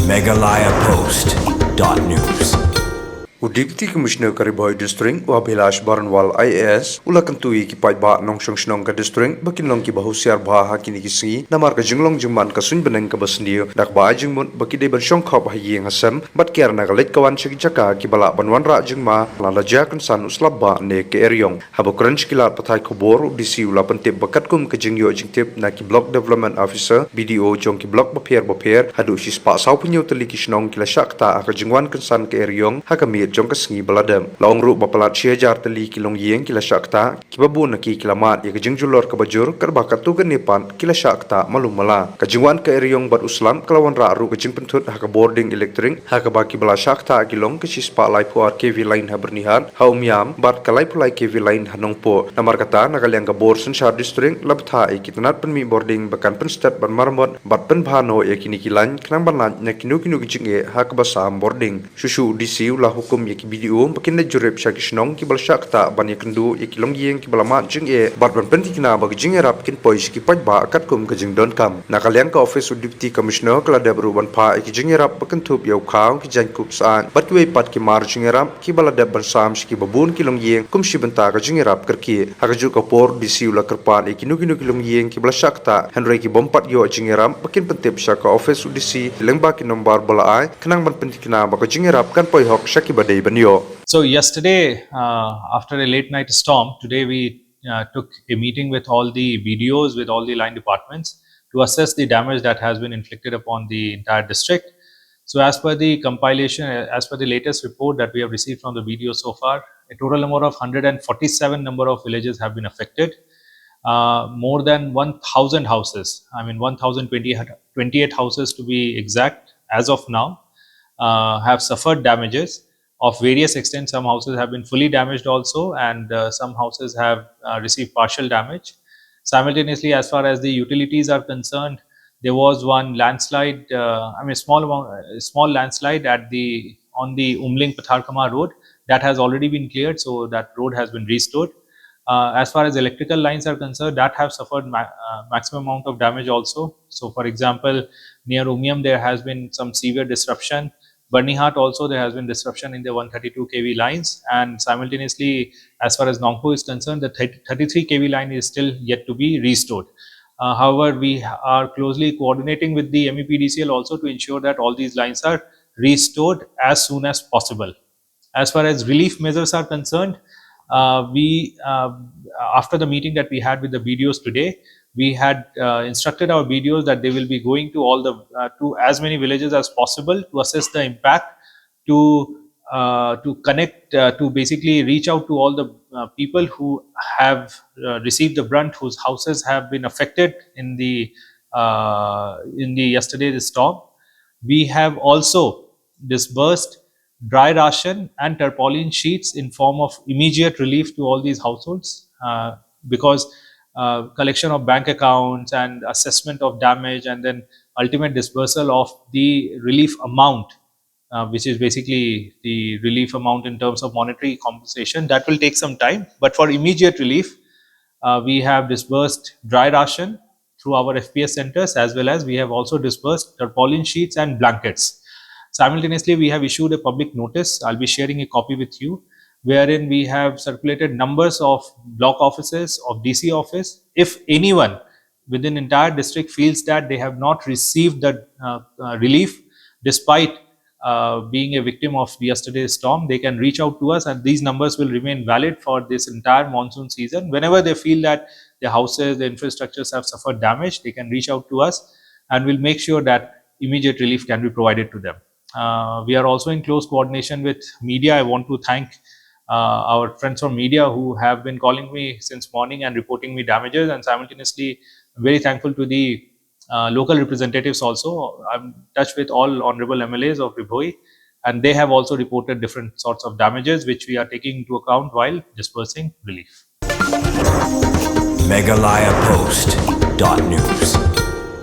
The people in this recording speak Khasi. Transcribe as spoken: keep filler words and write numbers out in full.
Meghalaya Post dot news. U Deputy Commissioner ka Ri Bhoi District, u Abhilash Baranwal I A S, u la kyntu ïa ki paidbah nongshong shnong ka district ba kin long kiba husiar bha ha kine ki sngi namar ka jinglong jingman ka suiñ bneng kaba sniew, da kaba ai jingmut ba ki dei ban shong khop ha ïing ha sem bad kiar na ka leit ka wan sha ki jaka kiba lah ban wanrah jingma lada la jia kynsan u slap bah ne ka eriong. Haba kren sha ki lad pathai khubor, u D C u la pyntip ba katkum ka jingïoh jingtip na ki Block Development Officer, B D O jong ki block bapher bapher, haduh shispah sawphew hynñiew tylli ki shnong ki la shah ktah ha ka jingwan kynsan ka eriong ha ka miet jong ka sngi ba la dep. La ong ruh ba palat shi hajar tylli ki longïing ki la shah ktah, kiba bun na ki ki la mad ïa ka jingjulor kaba jur, katba katto katne pat ki la shah ktah malu mala. Ka jingwan ka eriong bad u slap ka la wanrah ruh ka jingpynthut ha ka bording elektrik, ha kaba kiba la shah ktah ki long ka shispah laiphew ar K V line ha Byrnihat, ha Umiam, bad ka laiphew lai K V line ha Nongpoh. Namar kata, na ka liang ka bor synshar district la bthah ïa ki tnat pynmih bording ba kan pynsted ban maramot bad pynbha noh ïa kine ki line khnang ban lait na kino kino ki jingeh ha kaba sam bording. Shuh shuh u D C u la hukum ïa ki B D O ba kin leit jurip sha ki shnong kiba la shah ktah ban ïakynduh ïa ki longïing kiba la mad jingeh bad ban pynthikna ba ki jingïarap kin poi sha ki paidbah katkum ka jingdonkam. Na ka liang ka office u Deputy Commissioner ka la dep ruh ban phah ïa ki jingïarap ba kynthup ïa u khaw, ki jaiñkup syaid bad kiwei pat ki mar jingïarap kiba la dep ban sam sha kiba bun ki longïing kum shi bynta ka jingïarap kyrkieh. Ha kajuh ka por, D C u la kyrpad ïa kino kino ki longïing kiba la shah ktah, hynrei ki bym pat ïoh jingïarap ba kin pyntip sha ka office u D C lyngba ki nombar ba la ai, khnang ban pynthikna ba ka jingïarap kan poi hok sha kiba dei ban ïoh. So yesterday, uh, after a late night storm, today we uh, took a meeting with all the B D Os, with all the line departments, to assess the damage that has been inflicted upon the entire district. So as per the compilation, uh, as per the latest report that we have received from the B D O so far, a total number of hundred and forty-seven number of villages have been affected. Uh, more than one thousand houses, I mean one thousand twenty, twenty-eight houses to be exact, as of now, uh, have suffered damages of various extent. Some houses have been fully damaged also, and uh, some houses have uh, received partial damage. Simultaneously, as far as the utilities are concerned, there was one landslide, uh, I mean, small amount, a small landslide at the, on the Umling Patharkhmah road. That has already been cleared, so that road has been restored. Uh, as far as electrical lines are concerned, that have suffered ma- uh, maximum amount of damage also. So, for example, near Umiam, there has been some severe disruption. Byrnihat also, there has been disruption in the one thirty-two K V lines, and simultaneously, as far as Nongpoh is concerned, the thirty-three K V line is still yet to be restored. Uh, however, we are closely coordinating with the M E P D C L also to ensure that all these lines are restored as soon as possible. As far as relief measures are concerned, uh, we uh, after the meeting that we had with the B D Os today, we had uh, instructed our B D Os that they will be going to all the uh, to as many villages as possible to assess the impact, to uh, to connect, uh, to basically reach out to all the uh, people who have uh, received the brunt, whose houses have been affected in the uh, in the yesterday's storm. We have also disbursed dry ration and tarpaulin sheets in form of immediate relief to all these households, uh, because uh, collection of bank accounts and assessment of damage and then ultimate disbursal of the relief amount, uh, which is basically the relief amount in terms of monetary compensation, that will take some time. But for immediate relief, uh, we have disbursed dry ration through our F P S centers, as well as we have also disbursed tarpaulin sheets and blankets. Simultaneously, we have issued a public notice. I'll be sharing a copy with you, wherein we have circulated numbers of block offices, of D C office. If anyone within entire district feels that they have not received the uh, uh, relief, despite uh, being a victim of yesterday's storm, they can reach out to us, and these numbers will remain valid for this entire monsoon season. Whenever they feel that their houses, their infrastructures have suffered damage, they can reach out to us, and we'll make sure that immediate relief can be provided to them. Uh, we are also in close coordination with media. I want to thank uh, our friends from media who have been calling me since morning and reporting me damages, and simultaneously, I'm very thankful to the uh, local representatives also. I'm in touch with all honorable M L As of Ri Bhoi, and they have also reported different sorts of damages, which we are taking into account while dispersing relief. Meghalaya Post dot news.